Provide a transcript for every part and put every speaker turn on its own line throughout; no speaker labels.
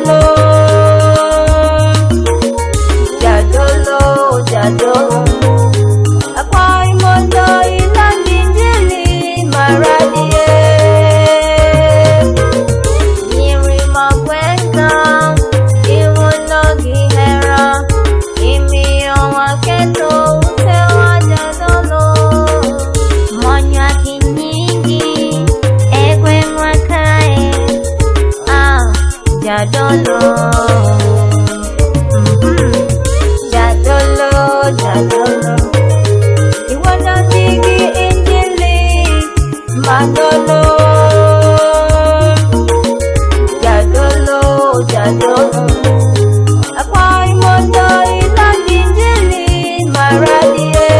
Jadolo, Jadolo, Jadolo, akwayi mondo iland injili maradier. Nyiri mag gweng'a, iwuondo gi hera, imiyo waketho utewa Jadolo. Monywa gi nyingi e gweng'wa kae, ah, Jadolo. Jadolo, Jadolo, iwuondo ji gi injili manono. Jadolo, Jadolo, akwayi mondo iland injili maradier.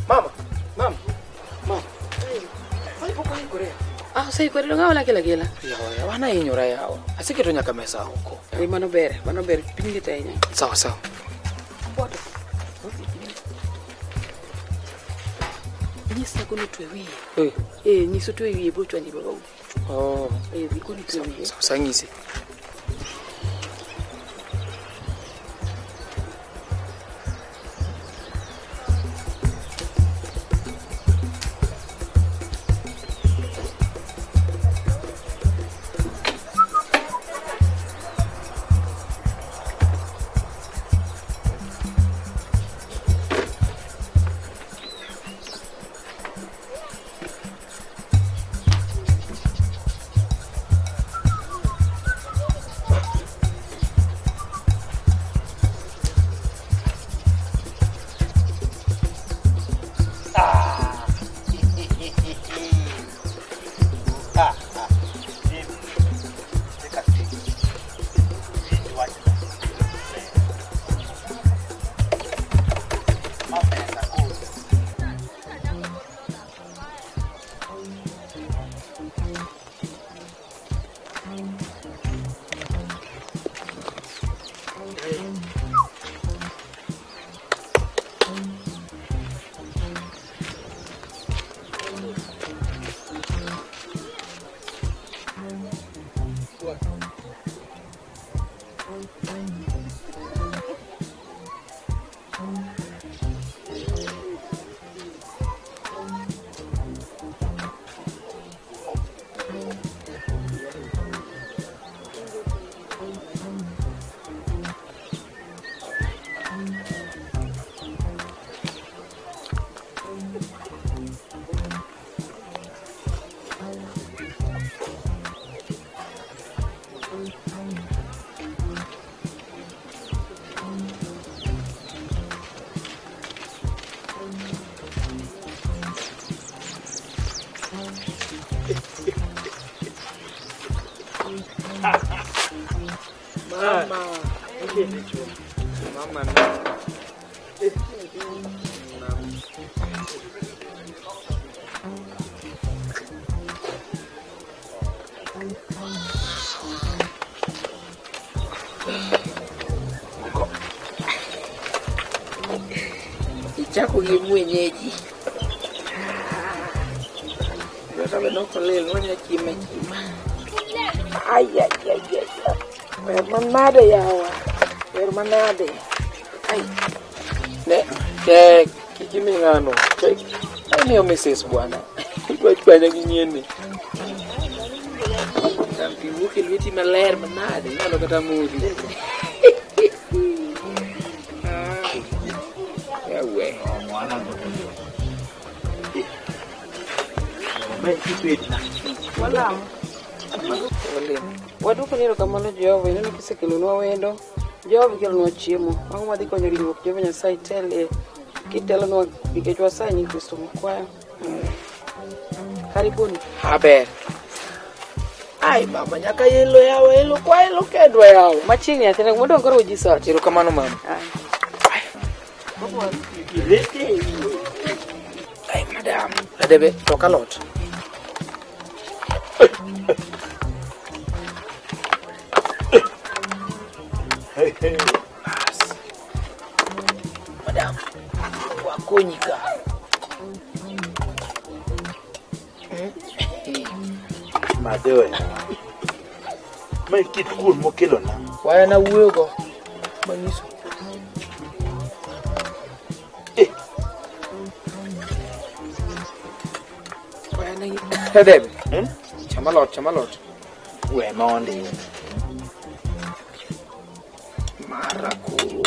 Mama, mama, mama. Ai, pok oikore.
Ah, oseikore dong' aola kela kela.
Yawa, yawa, an ahinyora yawa. Aseketo nyaka mesa oko.
Eh, mano ber, mano ber, piny liet ahinya.
Sawa sawa.
Nyisa kono twe wiye.
Eh.
Eh, nyiso twe wiye bro chwani baba.
Oh.
Eh, dhi kono twe wiye.
Sawa sawa ng'isi.
Mama.
Mama na.
Ichako gi mwenyeji. Lweta be nokolil wanya chiemo achiema. Ai, ai, ai, ai. Ber manade yawa. Ber manade. Ai.
Ne, tek, kik imi ng'ano. Tek, imiyo Mrs. bwana. Idwa chwanya gi nyieni. Tam pi wuok e lweti maler manade, inyalo kata modhi. Ah, yawe.
Walamo. Olemo. Waduoko ni erokamano Jehova, ineno kisekelonwa wendo. Jehova ikelonwa chiemo. Mago madhi konyo ringruok Jehova Nyasaye tel e Kitelonwa nikech wasanyi somo kwayo. Karibuni.
Aber. Ai mama nyaka elo yawa elo kwa elo kendwa yawa.
Machiegni nyathina modong' koro ji sot.
Erokamano mama. Ai madam. Adebe tok alot. Bas. Madam. Wakonyi ka.
Madewe. Ma kit kuon mokelona.
Waya na wuoyogo. Manyiso. Waya na Adebe. Cham alot, cham alot.
We mondi.
Mara koro.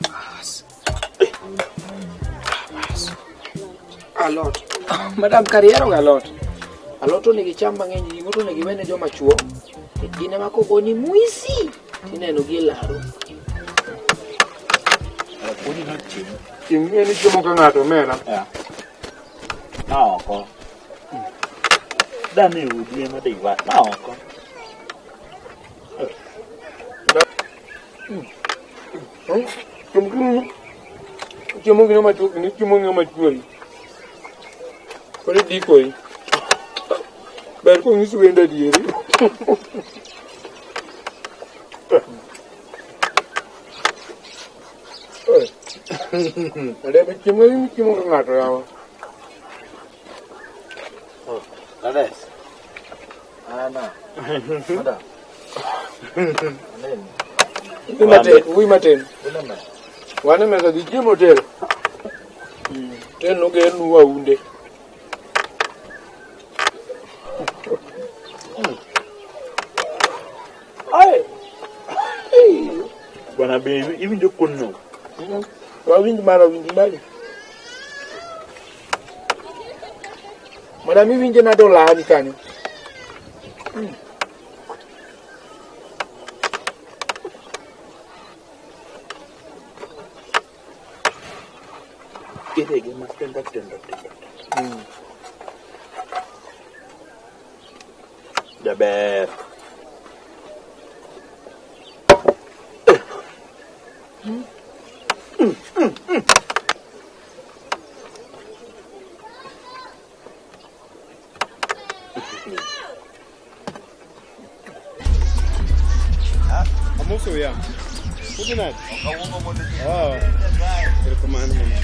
Bas. Bas. Alot. Madam kariero ga alot. Alot onego icham mang'eny, ring'o to onego iwene joma chuo. Gin ema kogoni mwisi tineno gi e laro.
Ing'e ni chiemo ka ng'ato omera.
Ma oko. Dani udi ema de iwa. Ma oko.
Chiemo gi ng'ama chuo, ni chiemo gi ng'ama chuori. Koro idikori. Ber konyisi wend adieri. Adebe chiemo ni chiemo ka ng'ato yawa.
Gladys. Ana. Madam. Aneni.
Wi matin, wi matin.
Uneme.
Wan e mesa dhi chiemo tel. Tel nogernu waunde. Ai.
Bwana be iwinjo kuon no.
Wawinj mara winj mari. Madam iwinje nade olani kanyo?
Irege matindo tindo tindo. Jaber.
Amoso ya. Udhi nade? Ah. Erokamano mama.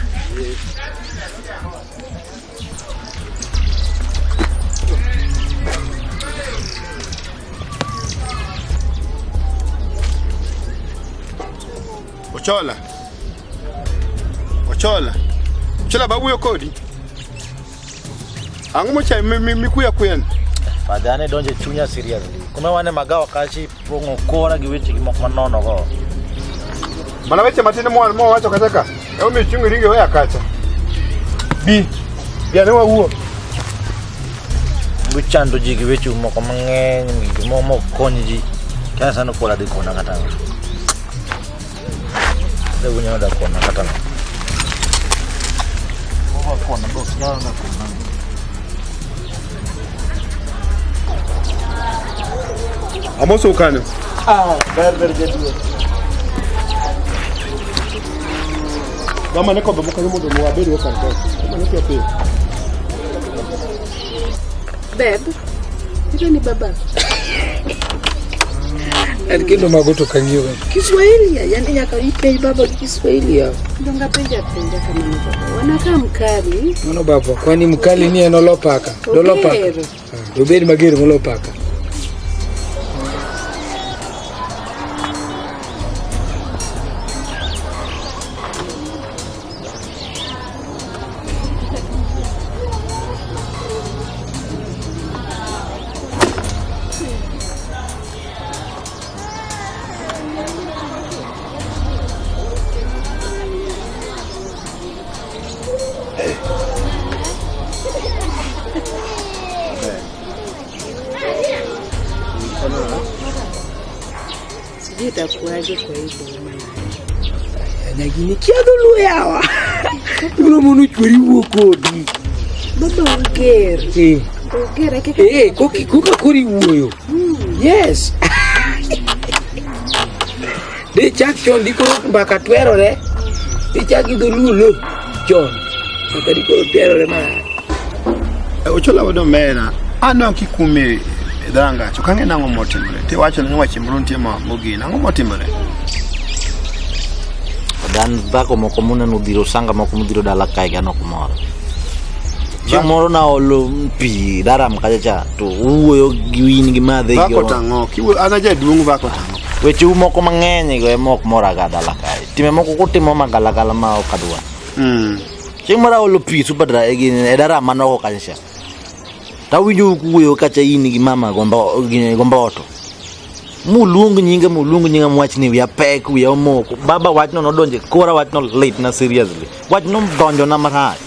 Ochola. Ochola. Ochola babu yo kodi. Ang'o mochayi mikuya kuya ni?
Fadhane donje chunya seriously. Kuma wane magawa kachi pong'o kora gi weche gi moko manono go.
Mana weche matin mowacho kacha ka. Emomiyo chung' iringo iweya kacha. Bi. Bi ane wawuo.
Guchando ji gi weche moko mang'eny gik moko mok kony ji. Kaya sano kola dhi kona kata. Dhi wunya oda kona kata. Kona kona kona kona.
Amoso kanyo.
Ah, ber ber jaduong'.
Mama ne kombe moko mondo wabed go kar kae. Mama ne piyo piyo.
Beb, ito ni baba.
En kendo mago to kang'iyo ga. Kiswahili ya, yani nyaka ipenj baba Kiswahili ya.
Donga penja penja kamano baba. Wanakaa mkali.
Mano baba, kwani mkali ni en olo paka? Dolo paka.
Oger.
Ah, Dobed mager molo paka.
Sijui itakuwaje kwa hii boma. Nyagini kia dholuo yawa. Ibiro mono chwori wuo kodi.
Baba oger.
Eh.
Oger eke
Eh, koki koka kori wuoyo. Yes. De chak chon di koro mbaka twerore. Di chak gi dholuo lo chon. Mbaka di koro twerore marach.
Ochola wuod omera, aneno kikume e dhorangach, ok ang'e nang'o motimore. Tiwacho ni wach moro nitie mogeno, ang'o motimore?
Dan dhako moko muneno dhiro sanga moko mudhiro dala kae gi an ok mor. Chieng' moro naolo pi daram kacha cha to uwuoyo gi in gi madhe gi
Vako tang'o? Kiwuoyo an ajaduong' vako tang'o?
Wecheu moko mang'eny go ema ok moraga dala kae. Time moko kutimo magalagala ma ok adwa. Chieng' moro aolo pi super dry e daram man oko kacha cha. Tawinjo kuwuoyo kacha in gi mama gomboto. Muluong nyinga muluong nyinga mwach ni wiya pek wiya omoko. Baba wachno nodonjo e kora wachno lit na seriously. Wachno donjo na marach.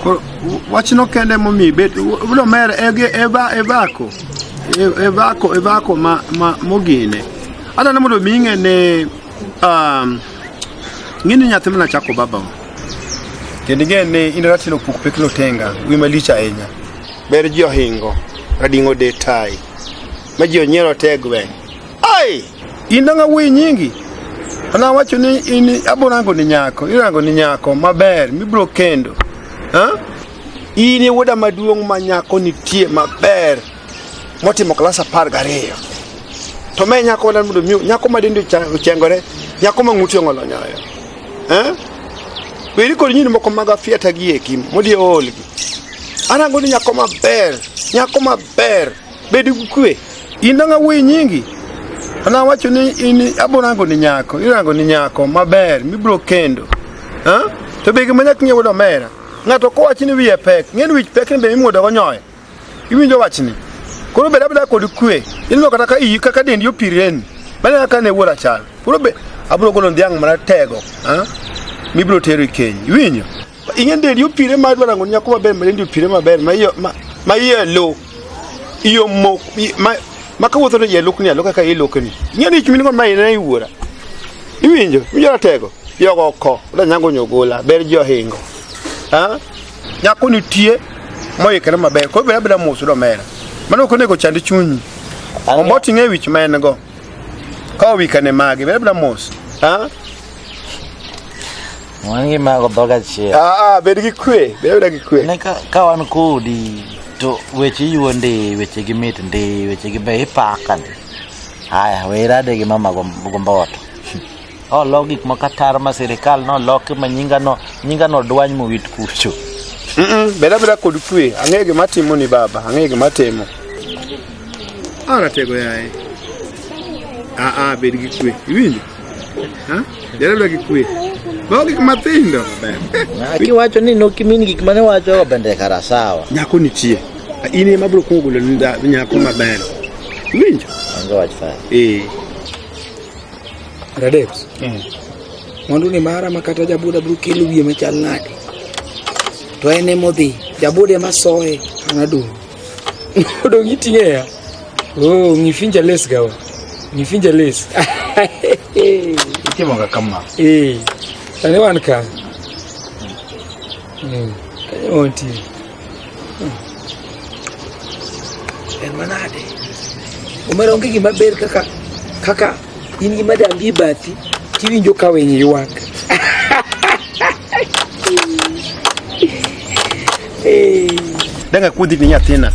Koro wachno kende momiyo ibet wuod omera e vako e vako ma mogine. Adwaro mondo mi ing'e ni ng'e ni nyathi mana chako babawa. Kendo ing'e ni in ratelo puk pek tenga wi malich ahinya. Ber ji ohingo rading'o de tai ma ji onyiero te e gweng'. Ai! In dang' awuoyi nyingi? An awacho ni in abo rango ni nyako, irango ni nyako maber mibiro kendo. Ha? In e wuoda maduong' ma nyako nitie maber motimo klas 12. To me nyako wadwa mondo mi nyako ma dende ochengore, nyako ma ng'ute ong'olo nyoyo. Eh? Weri kod nyiri moko mag afiata gi eki modhi oolgi. Arango ni nyako maber, nyako maber, bed gi kwe. In dang' awuoyi nyingi? An awacho ni in abo rango ni nyako, irango ni nyako maber mibiro kendo. Ha? To be gima nyaka ing'e wuod omera, ng'ato kowachi ni wiye pek, ng'e ni wich pek ni be imuodo go nyoyo. Iwinjo wachni? Koro bed abeda kod kwe. Ineno kata ka iyi kaka dendi opireni. Mano kaka ne wuora chal. Koro be abiro golo dhiang' maratego, ha? Mibiro tero e keny. Iwinjo? Ing'e dendi opire ma adwa rango nyako maber ma dendi opire maber ma iye ma iye lo. Iyo mok ma kawuotho to iye lukni aluka kaka ilukni. Ing'e ni ich min go ma ine iwuora. Iwinjo? Iwinjo ratego? Yogo oko, oda nyango nyogola, ber ji ohingo. Ha? Nyako nitie moikore maber, koro bed abeda mos wuod omera. Mano ok onego chand chunyi. Ombot ing'e wich ma en go. Ka owikane magi, bed abeda mos. Ha?
Wan gi mago dhog achiel.
Ah, ah, bed gi kwe, bed abeda gi kwe.
Ne ka wan kodi to weche iyuo ndi, weche gi mit ndi, weche gi be ipaka ndi. Haya, we irade gi mama gomboto. Olok gik moko ataro ma sirikal noloki ma nyinga no dwany mowit kucho.
Bed abeda kod kwe, ang'eyo gima atimo ni baba, ang'eyo gima atimo. Ah, ratego yaye. Ah, ah, bed gi kwe. Iwinjo? Ha? Bed abeda gi kwe. Mago gik mathindo.
Kiwacho ni nokimin gik mane wacho bende kara sawa.
Nyako nitie. In ema abiro kuongo golo ni nyako maber. Iwinjo?
Onge wach faya.
Eh.
Radebs. Mwandu ni mara ma kata jabuda biro kelo wiye machal nade. To en emodhi, jabuda ema soye, an adong'. Odong' iting'e ya. Oh, ngifinja les gawa. Ngifinja les.
Itimo ga kama.
Eh. Sani wan ka. Kanyo wantie. En manade. Omera onge gima ber kaka in gi madambi e bathi tiwinjo ka winy ywak. Eh.
Danga kudhi ni nyathina.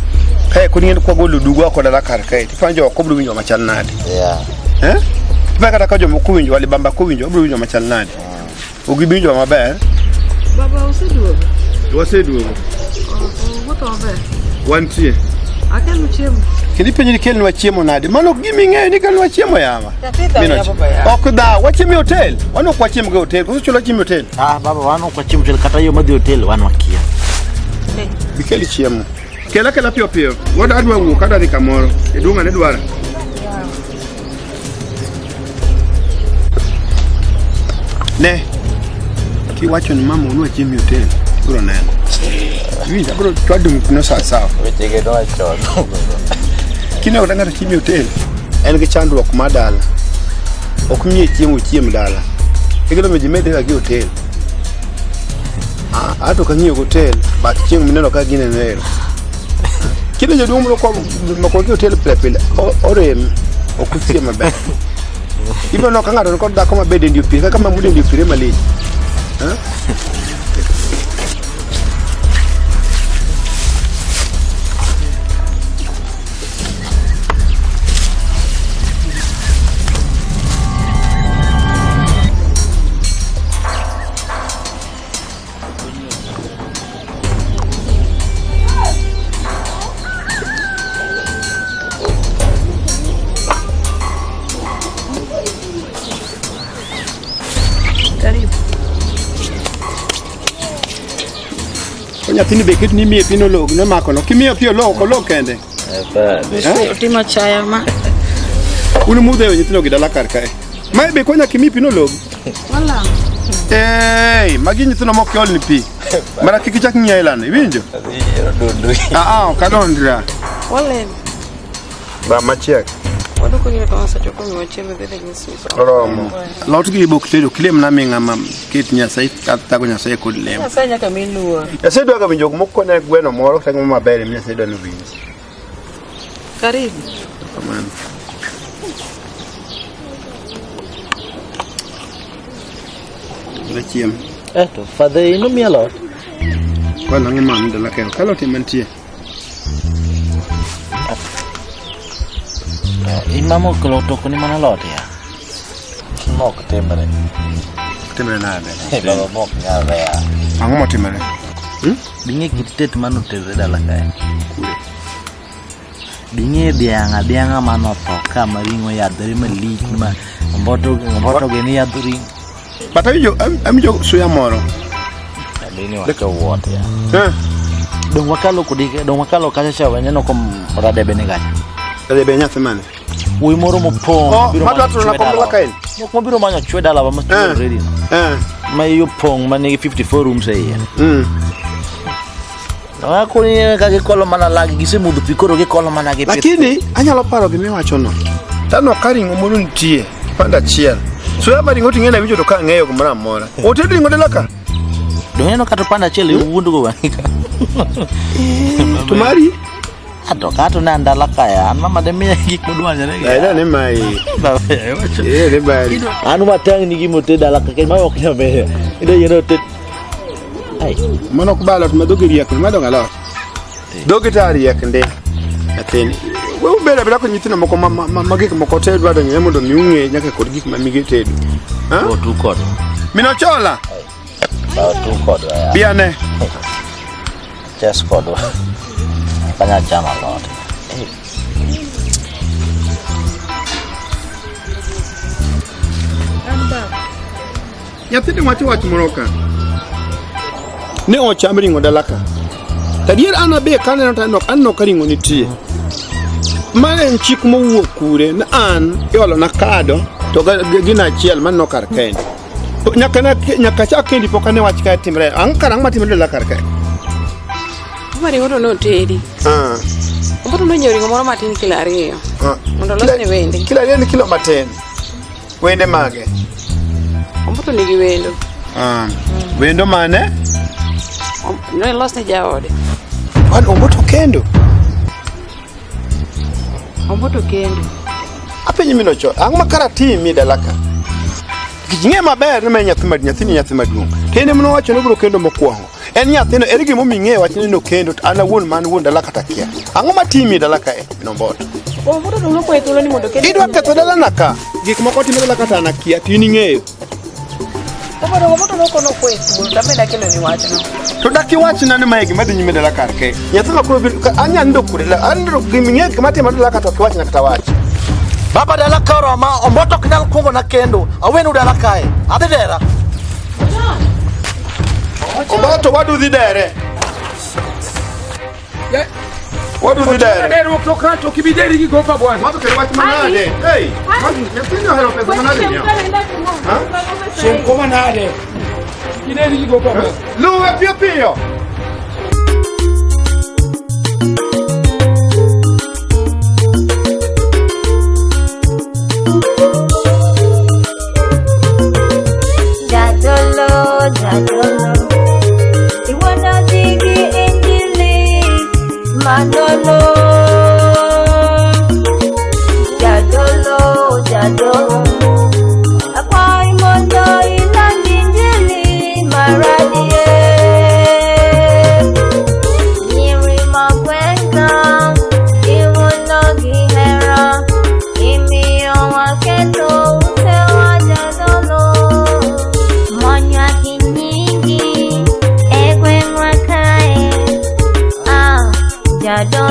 Kae kod ing'e ni kwagolo dugo oko dala kar kae. Tiparo joko biro winjo machal nade.
Yeah.
Eh? Tiparo kata ka jomoko winjo walibamba kowinjo wabiro winjo machal nade. Ok gibi winjo maber.
Baba useduogo?
Waseduogo.
Wuotho maber.
Wantie.
Akelo chiemo.
Kendo ipenjo ni kelnwa chiemo nade? Mano ok gima ing'eyo ni kelnwa chiemo yawa. Mino Ok dha, wachiemo e hotel. Wan ok wachiem ga e hotel. Koso chulo chiemo e hotel.
Ah, baba wan ok wachiem hotel kata yo madhi hotel wan wakia.
Bikel chiemo. Kela kela piyo piyo. Wada adwa wuok, adwa dhi kamoro. Jaduong' ane dwara. Ne. Kiwacho ni mama onwa chiemo e hotel, ibiro neno. Iwinjo, abiro chwado ng'utno sawa sawa.
Weche ge nowacho.
Kineno kata ng'ato chiemo e hotel, en gi chandruok mar dala. Ok miye chiemo chiem dala. Igeno mi ji medre gi hotel. Ah, ato kang'iyo hotel, but chieng' mineno ka gineno ero. Kinde jaduong' moro kwa mako gi hotel pile pile, orem, ok osie maber. Ibiro neno ka ng'ato nikod dhako maber dendi opire, kaka mamu dendi opire malich. Ha?
Karibu.
Ko nyathini be ket ni imiye pi nolog, nomako no. Kimiyo pi olog, ok olog kende. Eh?
Otimo achaya ma.
Un mudheyo nyithindo gi dala kar kae. Mae be konya kimi pi nolog.
Wala.
Hey, magi nyithindo mok iol ni pi. Mara kik ichak ng'iya ilano, iwinjo? Ah, ah, ok adondra.
Wale.
Ba machiek.
Waduoko nyime kama osechopo miwa chiemo dhi nyisi.
Oromo. Lot gi bok tedo kilem na ming'a ma ket Nyasaye thago Nyasaye kod lemo.
Nyasaye nyaka mi luor.
Nyasaye dwaga winjo moko ne gweno moro kata gimoro maber ema Nyasaye dwa ni owinj.
Karibu.
Kamano. Chiemo.
Eh to father ino miya alot.
Kwan ang'o ma dala kae? Ka alot ema nitie.
Imamo kolo to ni mana alot ya. Mok timre.
Timre nade?
Baba mok nyalre ya.
Ang'o motimore?
Bing'e kit tet manoterre dala kae.
Kure.
Bing'e dhiang' adhiang'a manotho ka ma ring'o yadhore malich ma omboto omboto gi ni yadho ring'o.
But awinjo awinjo suya moro.
Bini wacho wuot ya.
Eh.
Dong wakalo kodi dong wakalo kacha cha waneno kom radebe ni kacha.
Radebe nyathi mane?
Wuoyi moro mopong'
Oh,
biro
madwa
manyo
turo na
chwe
kom
dalawa.
dala kae.
Mok mabiro manyo chwe dalawa ma chwe already.
Eh.
Ma iye opong' ma nigi 54 rooms e iye.
Mm.
Akoni ka gikolo mana lagi gisemodho pi koro gikolo mana gi pi.
Lakini anyalo paro gima iwachono. Taneno ka ring'o moro nitie kipande achiel. Suya mar ring'o to ing'e ni awinjo to ka ang'eyo gimoro amora. Oted ring'o dala ka?
Dong ineno kata pande achiel iwuondo go wang'i ka.
To mari?
Ato kato ne an dala ka ya, an mama de miya gik modwanyore gi.
Aida ni mai. Eh, ni mari.
An watang' ni gima oted dala ka ma ok nyal miyo. Ido yieno oted. Ai.
Mano ok ba alot ma dhogi riek, ma dong alot. Dhogi ta riek ndi. Nyathini. We ubed abeda kod nyithindo moko ma, ma, ma, ma gik moko te dwa donjo mondo mi ung'e nyaka kod gik ma mige tedo. Ha?
Go tu kodwa.
Min Ochola,
Ba tu kodwa ya.
bi ane.
Ches kodwa. Kanya chamo alot.
Nyathini wacho wach moro ka. Ne ocham ring'o dala ka. To adier an abe kaneno to aneno aneno ka ring'o nitie. Ma en chik mowuok kure ni an iolona kado to gina achiel maneno kar kendi. To Nyaka ne nyaka chak kendi pok ane wach kae timre. Ang' kar ang'o matimre dala kar kae?
Baba ring'o to notedi.
Ah.
Omboto nonyiewo ring'o moro matin kilo ariyo.
Ah.
Mondo olosne wende.
Kilo ariyo ni kilo matin. Wende mage?
Omboto nigi wendo.
Ah. Wendo mane?
Ne olosne jaode.
Wan omboto kendo.
Omboto kendo.
Apenji min Ochola, ang'o ma kara timi dala ka? Nikech ing'e maber ni ma en nyathi ma nyathini nyathi maduong'. To en ema nowacho ni obiro kendo mokwongo. En nyathino, ere gimomiyo ing'eyo wachni ni okendo to an awuon ma an wuon dala kata kia. Ang'o ma timi dala kae, min Omboto?
Omboto dong' nokwaye thuolo ni mondo okend.
Idwa ketho dalana ka? Gik moko timore dala ka to an akia, to in ing'eyo.
Baba dong' Omboto noko nokwaye thuolo to an bende akeloni wachno.
To dak iwachna ni mae gima dhi nyime dala kar kae. Nyathi ma koro biro, anya nindo kure dala, an nindo gima ing'e gima timore dala ka to ok iwachna kata wach.
Baba dala ka oroma, omboto ok nyal kuongo na kendo. Awenu dala kae. Adhi dera.
Omboto wadu dhi dere. Wadu dhi dere.
Derruok to ka to kibideri gi gopa bwana.
Mato kendo wach manade. Hey, nyathini ohero pesa manade ni. Ha?
Chieng' koma nade? Kideri gi gopa bwana.
Luwe piyo piyo.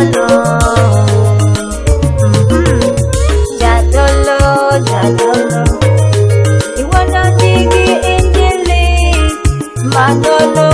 Jadolo. Jadolo, jadolo. Iwuondo ji gi injili, manono.